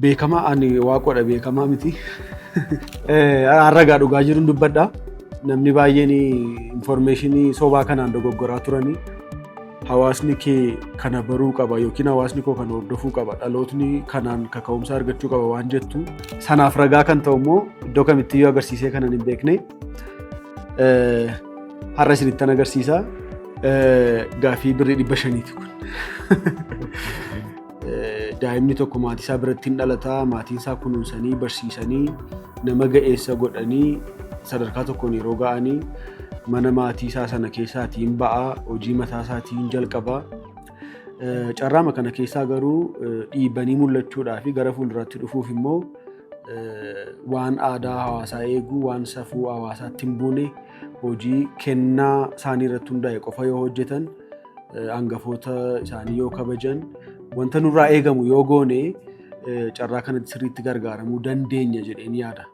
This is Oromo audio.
Beekamaa ani Waaqoodha, beekamaa miti. Har'a dhugaa jiruun dubbadha. Namni baay'een information sobaa kanaan dogoggoraa turanii, hawaasni kee kana baruu qaba yookiin hawaasni koo kana hordofuu qaba, dhalootni kanaan kaka'umsa argachuu qaba waan jettu sanaaf ragaa kan ta'u immoo iddoo kamittiyyuu agarsiisee kanan hin beekne har'a isinittan agarsiisa. Gaafii birrii 500ti kun. Daa'imni tokko maatii isaa biratti hin dhalataa, maatiin isaa kunuunsanii, barsiisanii, nama ga'eessa godhanii, sadarkaa tokkoon yeroo ga'anii mana maatii isaa sana keessaatiin ba'aa, hojii mataa isaatiin jalqabaa. Carraama kana keessaa garuu dhiibanii mul'achuudhaa fi gara fuulduraatti dhufuuf immoo waan aadaa hawaasaa eeguu, waan safuu hawaasaatti hin buune, hojii kennaa isaanii irratti hundaa'e qofa yoo hojjetan, hangafoota isaanii yoo kabajan, wanta nurraa eegamu yoo goone, carraa kanatti sirriitti gargaaramuu dandeenya jedheen yaada.